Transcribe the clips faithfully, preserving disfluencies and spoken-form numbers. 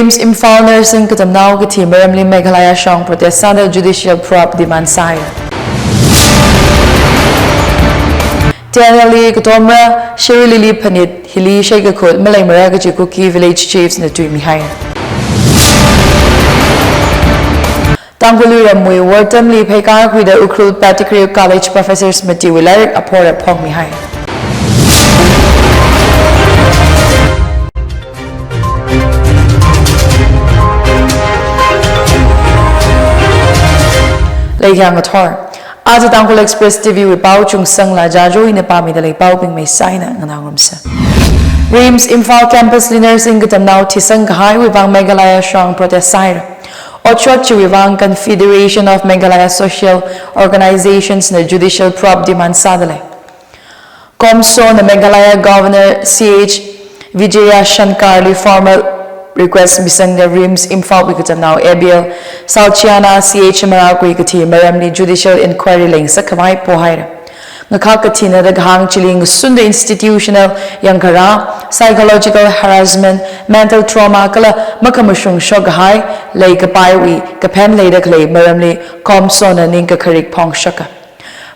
RIMS Imphal nursing katamnao kathi maramli Meghalaya shong protest sāda judicial probe demand sāi. T N L li katomra Shirui Lily Phanit hili sheikakhut maleimara kaji Kuki Village Chiefs na tuimihai. Tangkhul Luiramwui wortamli pheikar khuida Ukhrul Pettigrew College professors matiwui lairik aphora phongmihai. Leikhyang ngathor. Aja Tangkhul Express T V wui pao Chungsangla Jajo ina pāmida lei, paobing meisaina nganāngarumsa. RIMS Imphal campus li nursing katamnao thisang kahaiwui vang Meghalaya shong protest sāhaira. Otshot chiwui vang Confederation of Meghalaya Social Organizations na judicial probe demand sāda lei. COMSO na Meghalaya Governor C H Vijayashankar li formal request misangda RIMS Imphal wui katamnao A B L Salchiana C H Marakwui kathi maramli judicial inquiry leingasak khavai pohaira. Ngakhak kathina da kahāng chili ngasunda institutional yangkara, psychological harassment, mental trauma kala makhamashung shok kahai leikapaiwui kaphen leida khalei maramli COMSO na ningkakharik phongshoka.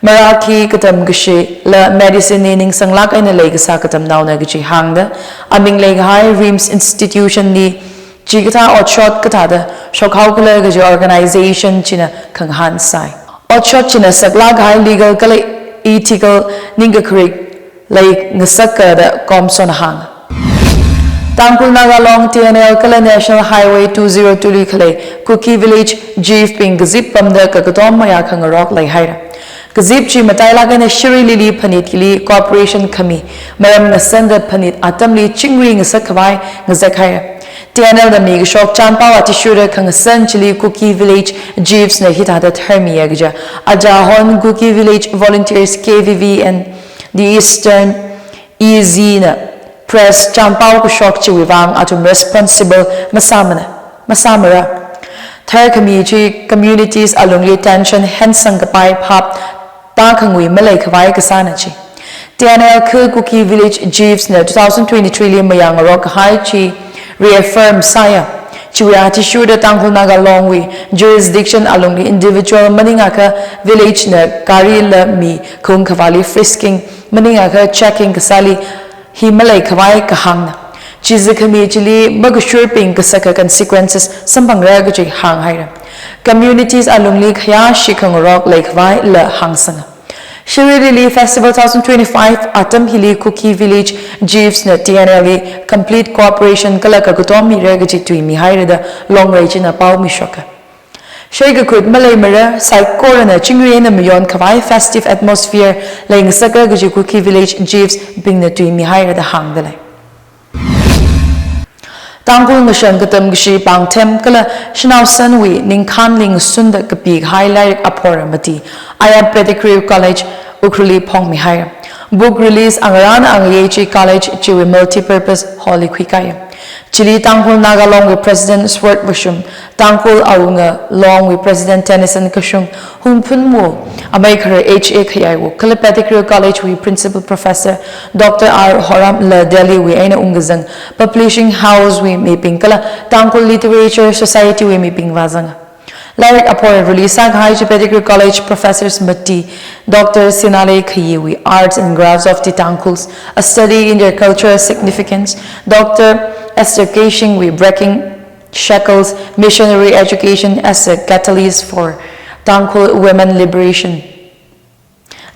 Marathi katam kashila medicine li ningsanglāk eina leikasā katamnaona kaji hāngda, aming leikahai RIMS institution li chikathā otshot kathāda shokhao khala kaji organization china khangahān sāi. Otshot china saklāk kahai legal kala ethical ningkakharik leingasaka da COMSO na hānga. Tangkhul Naga Long T N L kala National Highway two zero two li khalei Kuki Village Chief bing kazip pamda kakatom mayā khangarok leihaira. Kazip chi matailāk eina Shirui Lily Phanit hili cooperation khami maram ngasanda Phanit atamli chingri ngasak khavai ngazek haira. T N L na mikashok chanpao athishurda khangasan chili Kuki Village Chiefs na hithāda tharmiya kaja Ajahon Kuki Village Volunteers K V V and the Eastern E Z na press chanpao kashok chiwui vang athum responsible masāmana, masāmara. Tharkhami chi communities alungli tension hensang kapai phap tākhangui maleikhavai kasāna chi. T N L kha Kuki Village Chiefs na two thousand twenty-three li mayā ngarok kahai chi reaffirm sāya. Chiwui athishurda Tangkhul Naga Long wui jurisdiction alungli individual maningakha village na gari la mi khaung khavāli frisking maningakha checking kasāli hi maleikhavai kahāngna. Chiza khami chili makashurbing kasaka consequences samphangra kaji hānghaira. Communities alungli khayā shikhangarok leikhavai la hāngsanga. Shirui Lily Festival two thousand twenty-five atam hili Kuki Village Chiefs na T N L li complete cooperation kala kakatom mira kaji tuimihaira da Longrei china pao mishoka. Sheikakhut maleimara, saikorana chingri eina mayon khavai festive atmosphere leingasaka kaji Kuki Village Chiefs bingna tuimihaira da hāngda lei. Tangkhul ngashan katam kashi pāngthem kala shanao sanwui ningkhān ling sunda kapi kahai lairik aphora mati aya Pettigrew College Ukhrulli phongmihaira. Book release angarān angayei chi college chiwui multipurpose hall li khuikaiya. Chili Tangkhul Naga Long wui President Sword Vashum, Tangkhul Awunga Long wui President Tennyson Kashung, Hungphunwo, amei khara H A Khayaiwo, kala Pettigrew College wui Principal Professor Doctor R Horam la Delhi wui eina ungkazang Publishing House wui mibing kala Tangkhul Literature Society wui mibing vāzanga. Lairik aphora release sākahai chi Pettigrew College Professors mati Doctor Sinalei Khayiwui Arts and Crafts of the Tangkhuls, A Study in Their Cultural Significance, Doctor Esther Keishingwui Breaking Shackles, Missionary Education as a Catalyst for Tangkhul Women Liberation,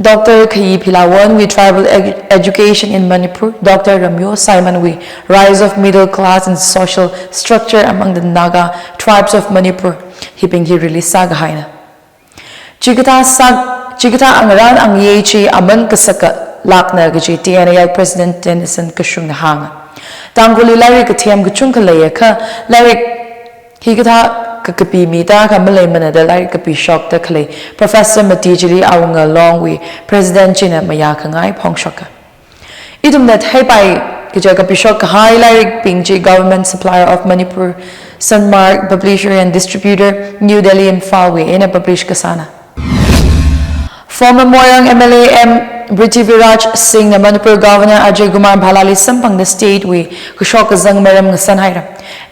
Doctor Khayi Philawonwui Tribal Edu-, Education in Manipur, Doctor Ramyo Simonwui Rise of Middle Class and Social Structure Among the Naga Tribes of Manipur, hibing hi release sākahaina. Chikathā sāk, chikathā angarān angayei chi aman kasaka lākna kaji T N A L President Tennyson Kashungna hānga. Tangkhulli lairik kathem kachungkha leiya kha lairik hikathā ka-, kapi mida kha maleimana da lairik kapishokda khalei Professor mati chili Awunga Longwui President china mayā khangai phongshoka. Ithumna theipai kaja kapishok kahai lairikbing chi Government Supplier of Manipur, Sanmark Publisher and Distributor, New Delhi, Imphal wui eina publish kasāna. Former Moirang M L A M Prithviraj Singh na Manipur Governor Ajay Kumar Bhalla li samphangda state wui kashok kazang maram ngasan haira.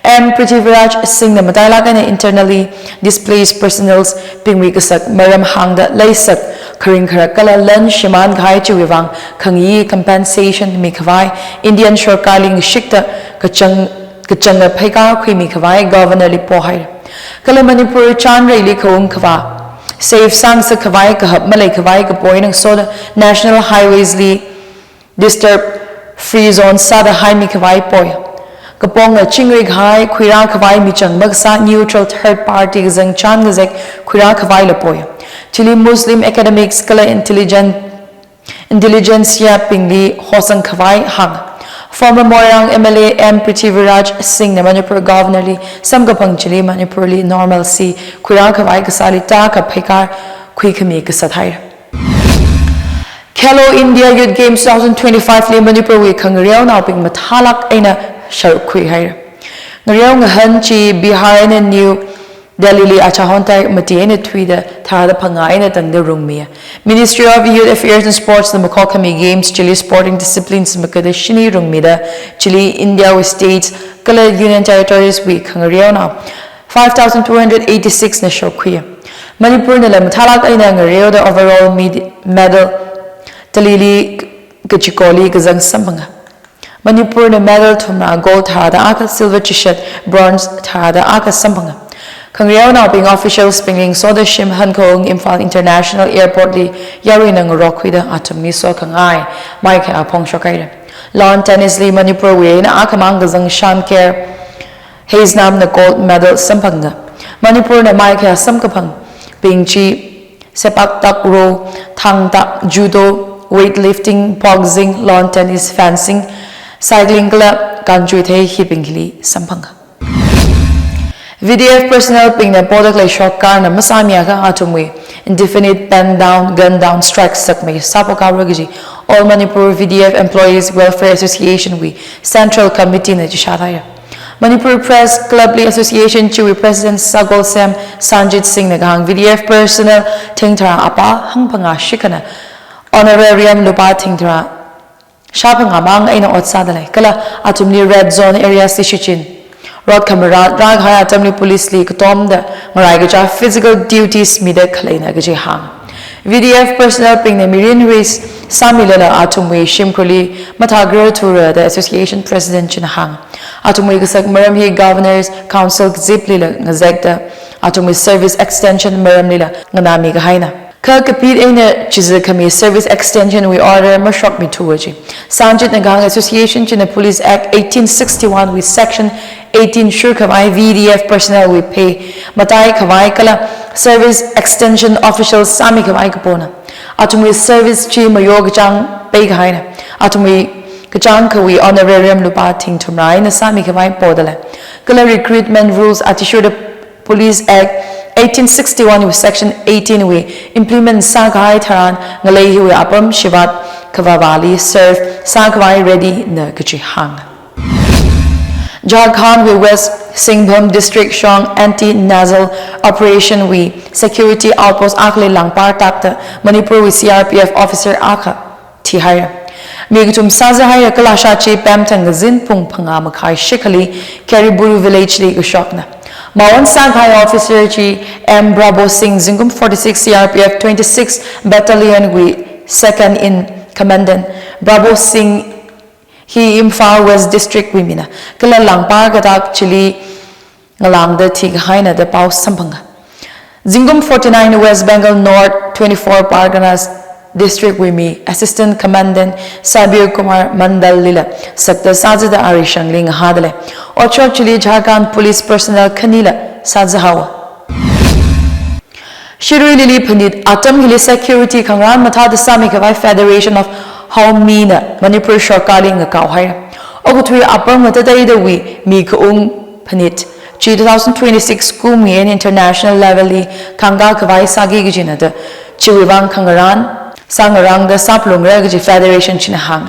M Prithviraj Singh na matailak eina internally displaced personnel bingwui kasak maram hāngda leisak kharing kharak kala lan shimān kahai chiwui vang khangayi compensation mikhavai Indian sorkarli ngashikta kachang kachangna pheikar khuimi khavai Governor li pohaira. Kala Manipur chanreili khaung khavā safe sāngasak khavai kahap malei khavai kapoi eina ngasoda National Highways li disturb free zone sāda haimi khavai poi. Kaponga chingri kahai khuirā khavai michang makasā neutral third party kazang chān ngazek khuirā khavaila poi. Chili Muslim academics kala intelligent intelligentsia bingli hosang khavai hāng. Former Moirang M L A M Prithviraj Singh na Manipur Governor li samkaphang chili Manipur li normalcy khuirā khavai kasāli tākha pheikar khuikhami kasā thaira. Khelo India Youth Games two thousand twenty-five li Manipur wui khangareonaobing mathālak eina sharuk khuihaira. Ngareo ngahān chi Bihar eina New Delhi li achahon tarik mati eina thuida tharāda phangā eina tangda rungmiya. Ministry of Youth Affairs and Sports na makhokhami games chili sporting disciplines makada shini rungmida chili India wui states kala Union Territories wui khangareonao five thousand two hundred eighty-six na shokkhuiya. Manipur nala mathālak eina ngareoda overall med- medal talili kachikoli kazang samphanga. Manipur na medal thumrā, gold tharāda akha, silver chishat, bronze tharāda akha samphanga. Khangareonaobing officials bingli ngasoda shim hankhaung Imphal International Airport li yaruina ngarokkhuida athumli sokhangai maikhaya phongshok haira. Lawn tennis li Manipur wui eina akhamang kazang Shamker Haznam na gold medal samphanga. Manipur na maikhaya samkaphangbing chi sepak takraw, thangta, judo, weightlifting, boxing, lawn tennis, fencing, cycling kala kanchuithei hibing hili samphanga. V D F personnel bingna poda khalei sorkarna masāmiakha athumwui indefinite pen down, gun down strike sakmei sāphokhara kaji All Manipur V D F Employees Welfare Association wui Central Committee na chishat haira. Manipur Press Club li association chiwui President Sagolsem Sanjit Singh na kahāng V D F personnel thingtharā apā hangphangā shikhana honorarium lupā thingtharā shāphangā mang eina ot sāda lei. Kala athumli red zone areas li shichin, rot khamarā rākahai atamli police li katomda ngaraikacha physical duties mida khaleina kaji hāng. V D F personnel bingna mirin risk sāmilala athumwui shimkhurli mathākra thura da association president china hāng. Athumwui kasak maram hi Governor's Council kaziplila ngazekda athumwui service extension maramlila nganāmi kahaina. Kha kapit eina chiza khami service extension wui order mashokmithuwa ji. Sanjit na kahāng association china Police Act eighteen sixty-one wui section eighteen shurkhavai V D F personnel wui phe matai khavai kala service extension official sāmi khavai kapona. Athumwui service chi mayo kachāng pei kahaina. Athumwui kachāng khawui honorarium lupā thingthumrā eina sāmi khavai poda lei. Kala recruitment rules athishurda Police Act eighteen sixty-one wui section eighteen wui implement sākahai tharan ngalei hiwui apam shivat khavāvāli serve sākhavai ready na kaji hāng. Jharkhand wui West Singhbhum District shong anti-nassle operation wui security outpost akhali langpar takta Manipur wui C R P F officer akha thihaira. Mi kathum sāzahaira kala sha chi pemthang kazin pung phangā makhai shikhali Keriburu village li kashokna. Maon sākahai officer chi M Bravo Singh zingkum forty-six C R P F twenty-six Battalion wui second in commandant. Bravo Singh hi Imphal West District wui mina. Kala langpar katak chili ngalāngda thikahaina da pao samphanga. Zingkum forty-nine West Bengal North twenty-four Parganas District wui mi Assistant Commandant Sabir Kumar Mandal lila sakta sāzada arishangli ngahāda lei. Otshot chili Jharkhand Police personnel khanila sāzahaowa. Shirui Lily phanit atam hili security khangarān mathāda sāmi khavai Federation of Haomina Manipur sorkarli ngakao haira. Okathui apam ngatateidawui mi kaung phanit chi two thousand twenty-six kum ngen international level li khangka khavai sāki kajina da chiwui vang khangarān sāngarāngda sāphalungra kaji federation china hāng.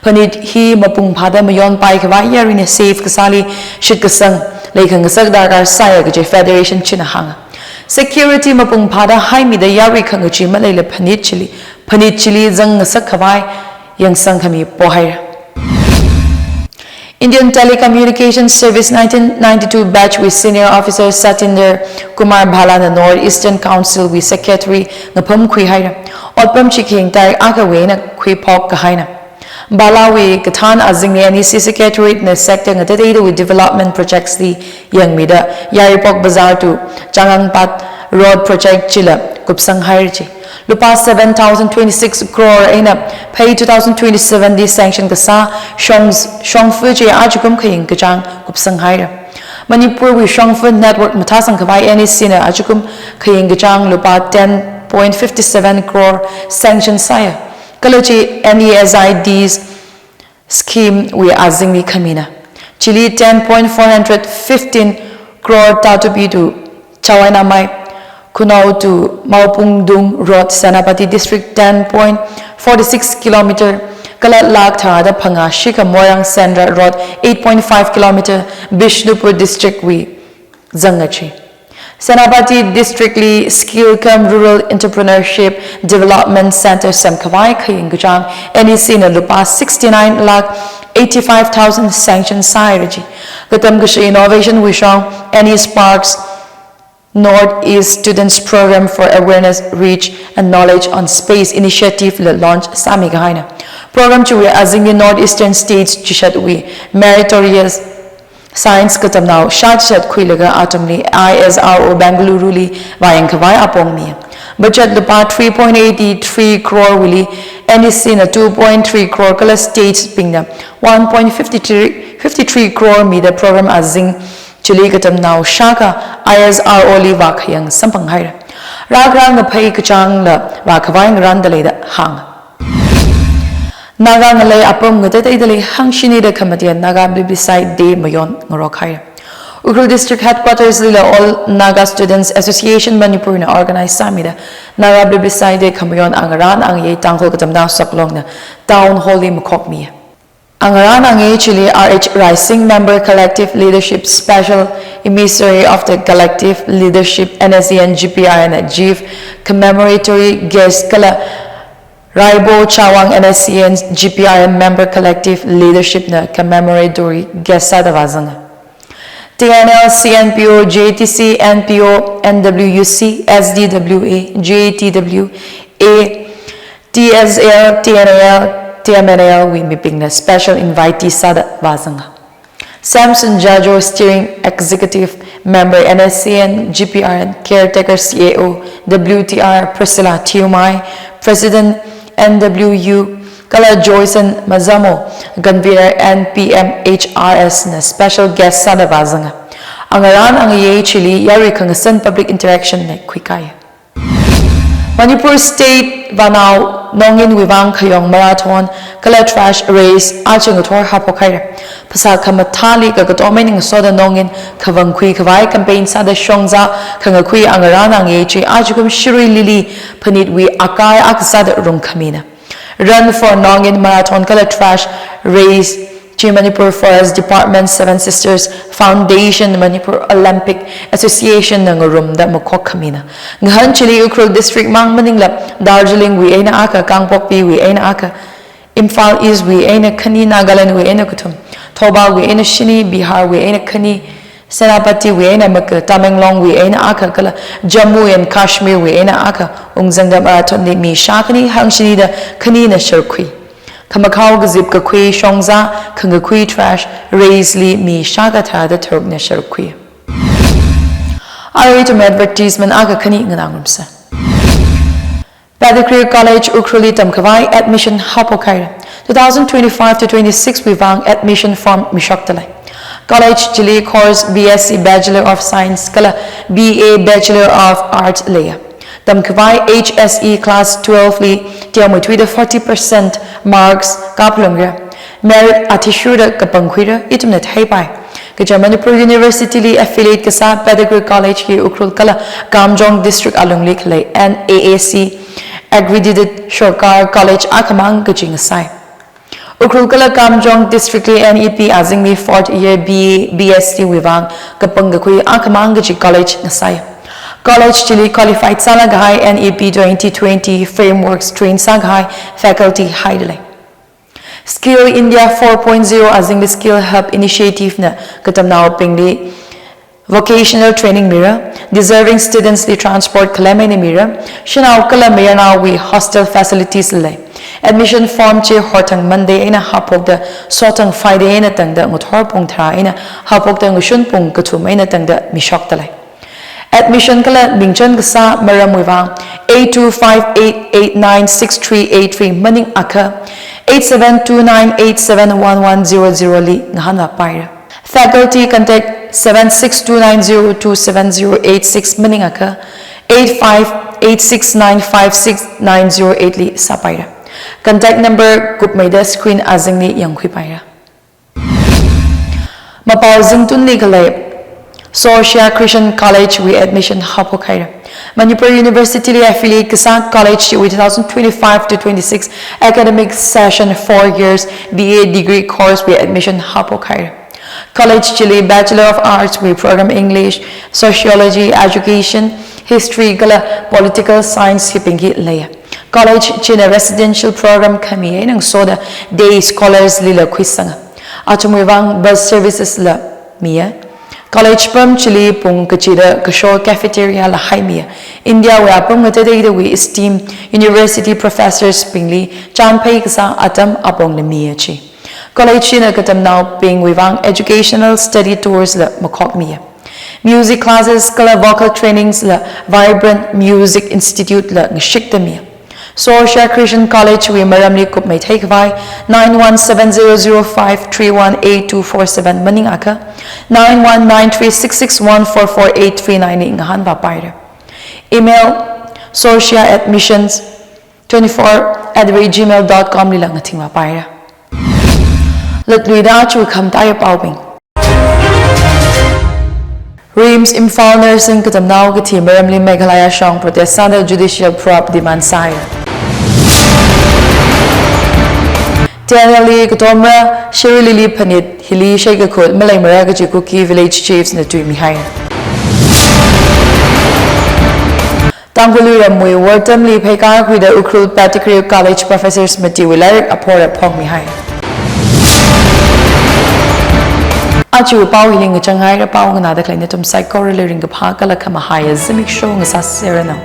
Phanit hi mapung phāda mayonpai khavai yaruina safe kasāli shitkasang leikhangasak darkar sāya kaji federation china hāng. Security mapung phāda haimida yarui khangachee maleila phanit chili phanit chili zangngasak khavai yangsang khami pohaira. Indian Telecommunication Service nineteen ninety-two batch wui Senior Officer Satinder Kumar Bhala na North Eastern Council wui Secretary ngapham khuihaira. Otpam chi khaying tarik akhawui eina khuiphok kahaina. Bhala wui kathān azingli N E C Secretariat na sector ngatateitawui development projects li yangmida Yairipok Bazar to Changangpat Road project chila kupsang haira ji. Lupā seven thousand twenty-six crore eina phei two thousand twenty-seven li sanction kasā shong, shongfa chi ajakum khaying kachāng kupsang haira. Manipur wui shongfa network mathāsang khavai N E C na ajakum khaying kachāng lupā ten point fifty seven crore sanction sāya. Kala chi N E S I Ds scheme wui azingli khamina. Chili ten point four hundred fifteen crore Tatupi to Chawai Namai, Khunou to Maupungdung Road, Senapati District ten point four six kilometer, kala lakh tharāda phangā shikha Moirang Sendra Road eight point five kilometer, Bishnupur District wui zanga chi. Senapati District li Skill cum Rural Entrepreneurship Development Center semkhavai khaying kachāng N E C na lupā sixty-nine lakh eighty-five thousand sanction sāhaira ji. Katam kashi innovation wui shong N E Sparks Northeast Students Program for Awareness, Reach and Knowledge on Space Initiative la launch sāmi kahaina. Program chiwui azingli Northeastern States chishatwui meritorious science katamnao shā chishat khuilaga atamli I S R O Bengaluru li vāyang khavai apong mi. Budget lupā three point eighty-three crore wuili N E C na two point three crore kala states bingna one point fifty-three, fifty-three crore mida program azing chili katamnao shākha I S R O li vākhayang samphang haira. Rākrang ngaphei kachāngla vākhavai ngarānda leida hānga. Naga ngalei apam ngatateitali hangshini da khamataiya Naga Plebiscite Day mayon ngarok haira. Ukhrul District Headquarters lila All Naga Students Association Manipur na organize sāmida Naga Plebiscite Day khamayon angarān angayei Tangkhul katamnao saklongna Town Hall li makhokmi. Angarān angayei chili R H Raising, Member Collective Leadership Special Emissary of the Collective Leadership N S C N G P R N na Chief Commemoratory Guest kala Raibo Chawang N S C N G P R N Member Collective Leadership na Commemoratory Guest sāda vāzanga. T N L, C N P O, J T C, N P O, N W U C, S D W A, J T W A, T S L, T N A L, T M N A L wui mibingna special invitee sāda vāzanga. Samson Jajo, Steering Executive Member, N S C N G P R N, Caretaker C A O, W T R, Priscilla Thiumai, President, N W U, kala Joyson Mazamo, Convener, N P M H R S na special guest sāda vāzanga. Angarān angayei chili yarui khangasan public interaction na khuikai. Manipur State vānao nongin wuivang khayong marathon kala trash race aja ngathor haophok haira. Phasā khamathāli kakatom eina ngasoda nongin khavang khuikhavai campaign sāda shongza khangakhui angarān angayei chi ajakum Shirui Lily phanitwui akai akha sāda rungkhamina. Run for Nongin Marathon kala Trash Race chi Manipur Forest Department, Seven Sisters Foundation, Manipur Olympic Association na ngarumda makhok khamina. Ngahān chili Ukhrul District mang maningla Darjeeling wui eina akha, Kangpokpi wui eina akha, Imphal East wui eina khani, Nagaland wui eina kathum, Thoubal wui eina shini, Bihar wui eina khani, Senapati wui eina maka, Tamenglong wui eina akha kala Jammu and Kashmir wui eina akha ungzangda marathon li mi shākhani hangshini da khani na sharkhui. Khamakhao kazip kakhui shongza khangakhui trash race li mi shākha tharāda tharukna sharkhui. Arui ithum advertisement akha khani nganā ngarumsa. Pettigrew College Ukhrulli tamkhavai admission haophok haira. Two thousand twenty-five to twenty-six wuivang admission form mishokta lei. College chili course B S C Bachelor of Science kala B A Bachelor of Arts leiya. Tamkhavai H S E class twelve li tiamui tui da forty percent marks kaphalungra. Merit athishurda kapangkhuira ithumna theipai. Kaja Manipur University li affiliate kasā Pettigrew College hi Ukhrul kala Kamjong District alungli khalei N A A C accredited sarkar college akhamang kaji ngasai. Ukhrul kala Kamjong District li N E P azingli fourth year B A, B S C wuivang kapangkakhui akhamang kaji college ngasai. College chili qualified sālakahai N E P twenty twenty frameworks train sākahai faculty haida lei. Skill India four point zero azingli Skill Hub Initiative na katamnaobingli vocational training mira, deserving students li transport khalem eina mira, shanao kala mayarnaowui hostel facilities lei. Admission form chi horthang Monday eina haophokta sothang Friday eina tangda ngathor pung tharā eina haophokta ngashun pung kathum eina tangda mishokta lei. Admission kala mingchān kasā maramwui vang eight two five eight eight nine six three eight three maningakha eight seven two nine eight seven one one zero zero li ngahānvāpaira. Faculty contact seven six two nine zero two seven zero eight six maningakha eight five eight six nine five six nine zero eight li sāpaira. Contact number kupmeida screen azingli yangkhuipaira. Mapao zingtunli khalei Sorshia Christian College wui admission haophokhaira. Manipur University li affiliate kasā college wui two thousand twenty-five to twenty-six academic session four years B A degree course wui admission haophokhaira. College chili Bachelor of Arts wui program English, Sociology, Education, History kala Political Science hibing hi lei. College china residential program khami eina ngasoda day scholars lila khuisanga. Athumwui vang bus services la miya. College pam chili pung kachida kashok cafeteria la haimiya. India wui apam ngatateidawui esteemed university professors bingli chānphei kasā atam apongna miya chi. College china katamnaobingwui vang educational study tours la makhokmiya. Music classes kala vocal trainings la Vibrant Music Institute la ngashikta miya. Sorshia Christian College wui maramli kupmei theikhavai nine one seven zero zero five three one eight two four seven maningakha nine one nine three six six one four four eight three nine li ngahānvāpaira. Email sorshia admissions twenty-four at the rate gmail dot com lila ngathingvāpaira. Latluida aja khamataiya paobing. RIMS Imphal Nursing katamnao kathi maramli Meghalaya shong protest sāda judicial probe demand sāi. TNL li katomra Shirui Lily Phanit hili sheikakhut maleimara kaji Kuki Village Chiefs na tuimihai. Tangkhul ramwui wortamli pheikar khuida Ukhrul Pettigrew College professors matiwui lairik aphor phongmihai. Aja pao hili ngachang haira, pao nganāda khalei nathum saikorali ringkaphā kala khamahaiya zimiksho ngasāseranu.